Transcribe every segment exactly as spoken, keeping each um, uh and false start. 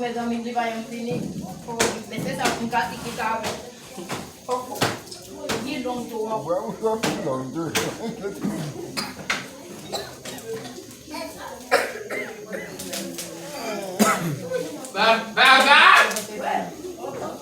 Mezanmi, li pa yon fini. Men se sa pou m ka di ki ka avè. Li long twòp. Baba!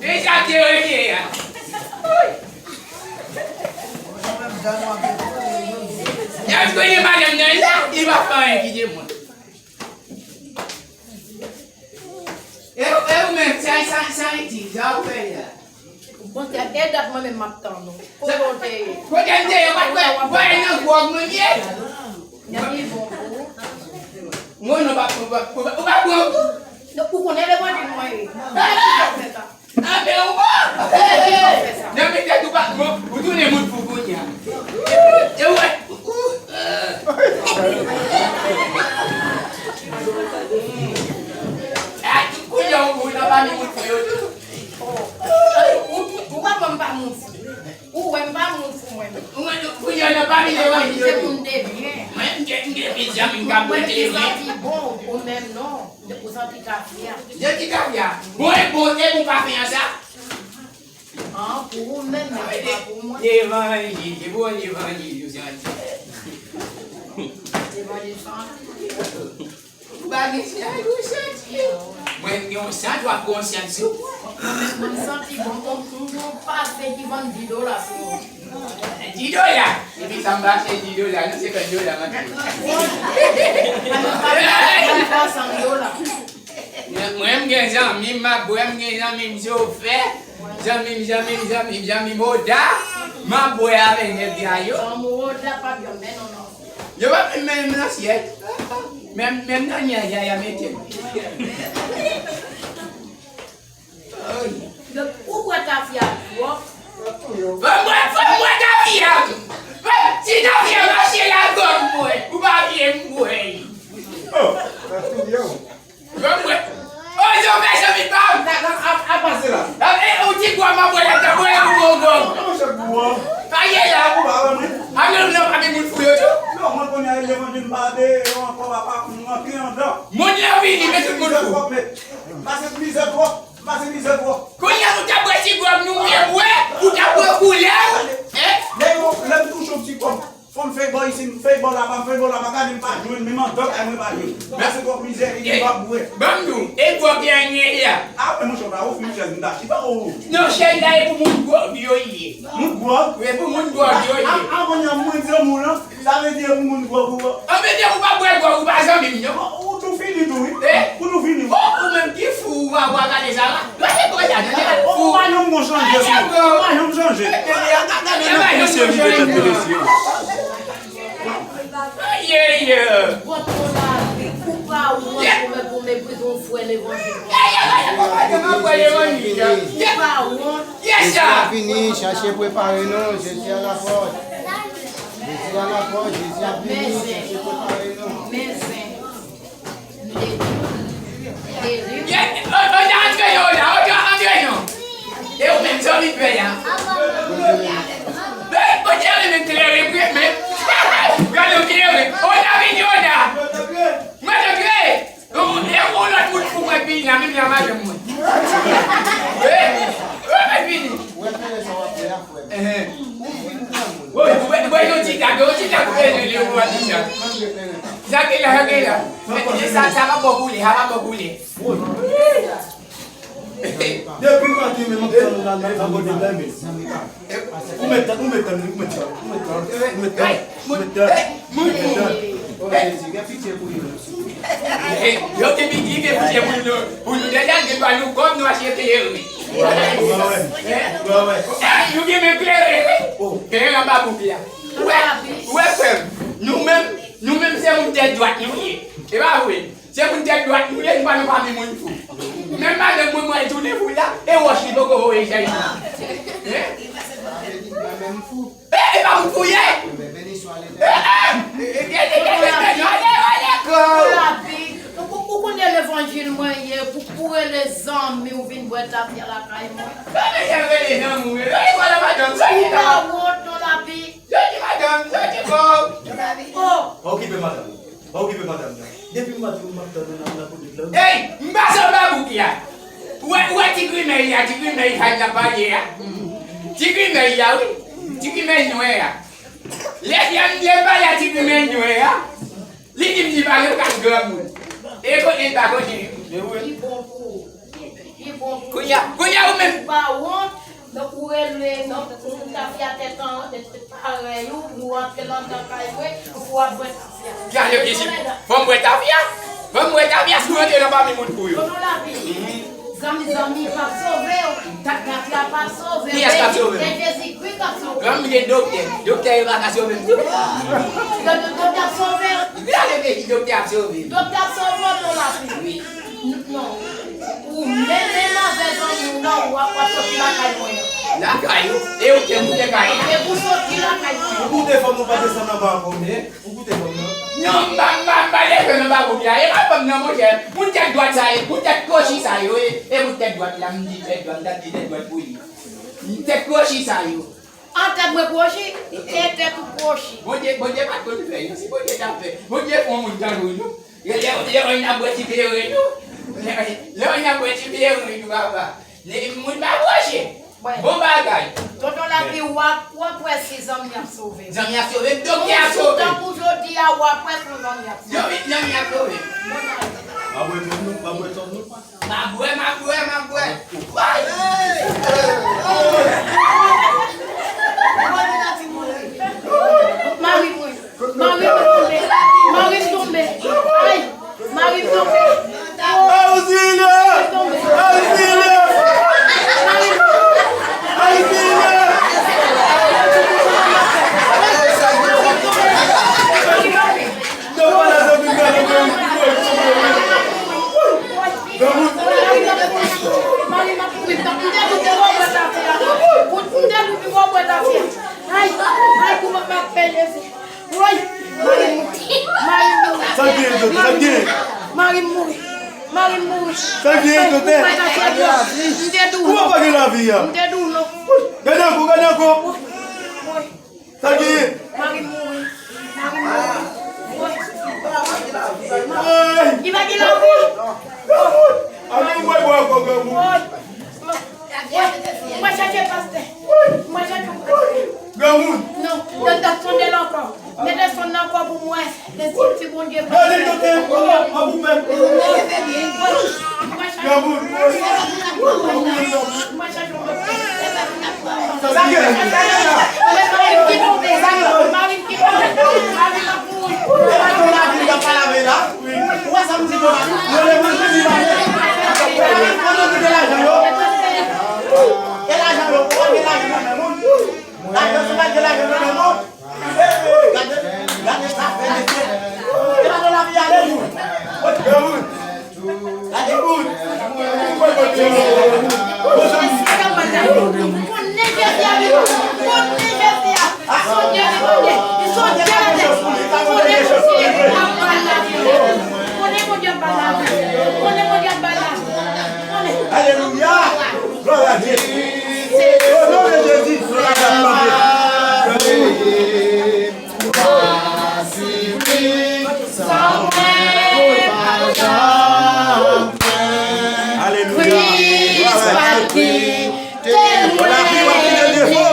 Deja te rete a. Lè m konnen madanm nan la, li pa fè anyen ki de mwen. E ou menm, sa sa sa iti, sa ou fè la? Bon, e dat mwen menm m ap tann ou. Kote w te ye? Kote m te ye? Mwen kwè, mwen nan gwòg mwen ye. Nan li bon pou ou. Mwen non pa pran, ou pa pran pou. Ou konnen levanjil mwen ye. Mwen ki fè sa. Amen ou bon. Nan men tèt ou pa bon, ou tounen moun fou kounye a. E wè. Kounye a ou nan pami moun fou yo tou. Ou pa pran m pa moun fou. Ou wè m pa moun fou mwen. Ou wè nou fou yo nan pami yo. Se moun de byen. Mwen m gen m gen pizza m ka pote. Mwen ki santi bon ou menm non. Ou santi tafya. Yo di tafya. Bon e bon e bon pafen an sa. An pou ou menm men se pa pou mwen. Levanjil, se bon levanjil yo santi. Levanjil santi. Ou pa gen chaj ou santi. Mwen m gen yon sant w ap gon sant sou mwen. Mwen menm mwen m santi bon m gon pafen ki vann di dola sou mwen. Di dola. Epi sa m pa achte di dola non, se kòb dola m achte. Mwen m gen zanmi m, m ap bwè, m gen zanmi m chofè, zanmi m, zanmi m, zanmi m, zanmi m Oda, m ap bwè avèk nèg sa yo. Zanmi w Oda p ap janm mennen w nan syèl. Yo p ap menm mennen m nan syèl. Menm, menm nan nyaj la y a mete m. Ou bwè tafya twòp. Fò m bwè, fò m bwè tafya. Si tafya mache la gòm mwen, ou pa vle m bwè. Fò m bwè. O, yo fè zanmi pa m. Ou ti gòm ap bwè la, ta bwè pou bon gòm. Pa ye la. Ap nan nan pami moun fou yo tou. Moun nan vini, men tout moun fou. Pase mizè twòp. Pase mizè twòp. Kounye a nou ta bwè ti gwòg nou byen bwè, ou ta bwè koulè w. Lè yo, lè m touche yon ti kòb, fò m fè bò isit, m fè bò laba, m fè bò laba, gade m pa jwenn, menm anndan kay mwen pa jwenn. M pase twòp mizè, epi m pa bwè. Ban m di w, e gwòg la n ye a. A, men monchè, w pa ofri m chèz, m ta chita, o. Non, chèz la e pou moun gwòg yo ye. Moun gwòg? Wi, e pou moun gwòg yo ye. A, a, a, kounye a mwen di yon mo lan. Sa vle di e pou moun gwòg ou. An vle di ou pa bwè gwòg ou pa zanmi m non. Ou tou fini tou wi. Ou tou fini wi. Ou menm ki fou ou pa bwè gade sa la. Gade bwè sa tande. Ou pa janm gon chanje tou. Ou pa janm chanje. Gade nan mesye rive tèt mesye. Ayayay. Ou pa wont pou mèt pou meprize yon frè levanjil. Ayayay. Ou pa wont. Jezi a vini, chache prepare nou, Jezi a la pòt. Jezi a la pòt, Jezi ap vini, chache prepare nou. Men zen. Men zen. Oda antre non, Oda, Oda antre non. E ou menm sa w vin fè la? Oda renmen klere vre men. Gade w klere. Oda vini, Oda. Mwen te klere. Yon lòt moun pou mwen vini la, menm jan madanm mwen. Wi, wi, mwen vini. Ou wè klere sa w ap fè a, frè m? Ou vin pran moun. Wi, ou wè, ou wè yon ti tak, yon ti tak ou bezwen li, ou wè ti tak. Sa gen la, sa gen la. Sa, sa pa bon pou li, sa pa bon pou li. Depi maten, men m ap tann ou la, nan, nan bò de men. Ou mèt tann, ou mèt tann, ou mèt tann, ou mèt tann, ou mèt tann, ou mèt tann, ou mèt tann. O Jezi, gen pitye pou li menm, souple. Yo gen pitye, gen pitye pou nou. Pou nou deja gen dwa nou kòb nou achte klere. Nou gen menm klere. Klere anba bouk la. Ou wè, ou wè frè m, nou menm, nou menm se moun tèt dwat nou ye. E pa vre? Se moun tèt dwat nou ye, nou pa nan pami moun fou. Menm madanm mwen, mwen tounen fou la, e wòch li poko voye jay. Hein? E, e pa moun fou ye. Ou konnen levanjil mwen ye, pou, pou rele zanmi w vin bwè tafya lakay mwen. Sa mesye rele zanmi w, rele kwa la madanm, sa ki la. Ou pa wont non lapi. Sa ki madanm, sa ki kò. Pa okipe madanm. Pa okipe madanm nan. Depi maten m ap tann ou nan, nan boutik la. Ey, m pase anba bouk la. Grimèy a, ti grimèy sa n ap pale a. Ti grimèy la, wi. Ti grimèy nwè a. Lè, lè, lè m pale a ti grimèy nwè a, li di m li pa gen kay granmoun. E kote l pa konnen. Li bon pou ou. Li bon pou ou. Kounye a, kounye a ou menm. Ou pa wont, donk ou rele, donk ou tafya tèt an, tèt parèy ou, pou ou antre nan kay mwen, pou w ap bwè tafya. Gade yo ki si. Fò m bwè tafya. Fò m bwè tafya si w antre nan pami moun fou yo. Tonton Lavi. Zanmi, zanmi p ap sove w. Ta-, tafya p ap sove w. Kiyès k ap sove m? Se Jezikri k ap sove w. Granm gen doktè. Doktè yo pa ka sove m tou. Do-, do-, doktè ap sove w. Gade peyi doktè ap sove m. Doktè ap sove w, Tonton Lavi. Wi. N-, non. Ou menm, menm avè zanmi w nan, w ap, w ap soti lakay mwen an. Lakay ou? E ou te moute kay la? E pou soti lakay mwen an. Ou koute fanm ou pa desann anba an premye? Ou koute fanm nan? Non, m pa, m pa, m pa desann anba premye a. E pa fanm nan, monchè. Moun tèt dwat sa, e moun tèt kwochi sa yo, e, e moun tèt dwat la, m di tèt dwat, m t ap di tèt dwat pou li. Tèt kwochi sa yo. An tèt mwen kwochi, e tèt ou kwochi. Bondye, Bondye pa t konn fè yo. Si Bondye t ap fè, Bondye fè yon moun tankou nou. Lè, lè, lè w ap bwè ti kleren nou. Lè, lè w ap bwè ti kleren nou, papa. Lè moun pa kwochi. Bon bagay. Tonton Lavi, w ap, w ap wè si zanmi ap sove. Zanmi ap sove, doktè ap sove. Tankou jodi a, w ap wè si zanmi ap sove. Yo, wi, zanmi ap sove. Bon bagay. M ap wè tòm nou, m ap wè tòm nou. M ap bwè, m ap bwè, m ap bwè. Mari mwen, mari m tonbe, mari m tonbe. Ay, mari m tonbe. Auxilio! Auxilio! Auxilio! Ay, ay, kouman m ap fè Jezi? Woy, mari m mouri. Mari m mouri. Sa k gen, doktè? Sa k gen? Mari m mouri. Mari m mouri. Sa k gen, doktè? M te di w non. Kouman pa gen lavi a? M te di w non. Gade ankò, gade ankò. Woy, woy. Sa gen? Mari m mouri. Mari m mouri. Woy. Ay! Li pa gen lavi. Granmoun! Amen, mwen bò ankò, granmoun. Woy. Woy. Mwen chèche pastè. Mwen chèche yon pastè. Granmoun! Non, yo t ap sonde l ankò. Mete sonn nan ankò pou mwen. Depi ti Bondye pa fè. Gade kote, kote, an pou pèp. Granmoun. Mwen chache yon doktè. Mwen mari m ki tonbe. Mari m ki tonbe. Mari m ap mouri. Ou wè sa m di Donald? Yo leve m di Donald. Kote ou kite lajan yo? E lajan yo, ou pa gen lajan nan men moun. Lajan se pa gen lajan nan men moun. Gade, gade sa fè mesye. E pa nan lavi ale moun. Gade moun. Konnen Jezi a vivan. Konnen Jezi a. Son Dye vivan. Son Dye la tèt. Konnen Jezi ap ba lavi. Konnen Bondye ap ba lavi. Konnen Bondye ap ba lavi. Konnen. Alelouya. Glwa a Dye. O non de Jezi. Glwa a Dye. Alelouya. Glwa a Dye. Bon, lavi w ap vin defo.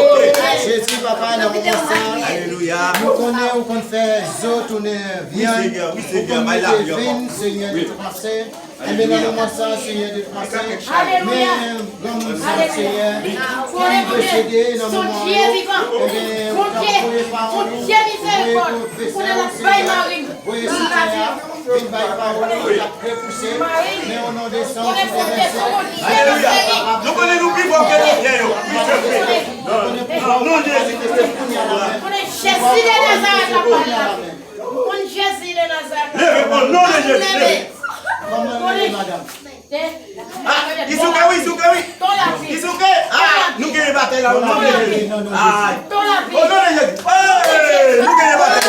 Ok. Jezi, papa, nan moman sa, alelouya, nou konnen ou konn fè zo tounen vyann, wi, Senyè, wi, Senyè, ou konn mete vin, Senyè, de tout mase. Enben, nan moman sa, Senyè, de tout mase, men granmoun sa, Senyè, ki desede nan moman yo, enben, ou ka voye pawòl ou, voye pou vese yo, Senyè. Voye sou tè a, vin bay pawòl ou k ap repouse, men o non de san ou ki te vèse. Alelouya. Nou konnen nou pi fò ke lafyè yo. Wi, Jezi. Non, non, Jezi Kris. Konnen Jezi de Nazarèt la pale la. Konnen Jezi de Nazarèt la. Leve, o non de Jezi, leve. Kòman nou ye, madanm? Ah, li souke wi, li souke wi. Li souke. Ah, nou genyen batay la, o non de Jezi. Ah. O non de Jezi. Hey, nou genyen batay.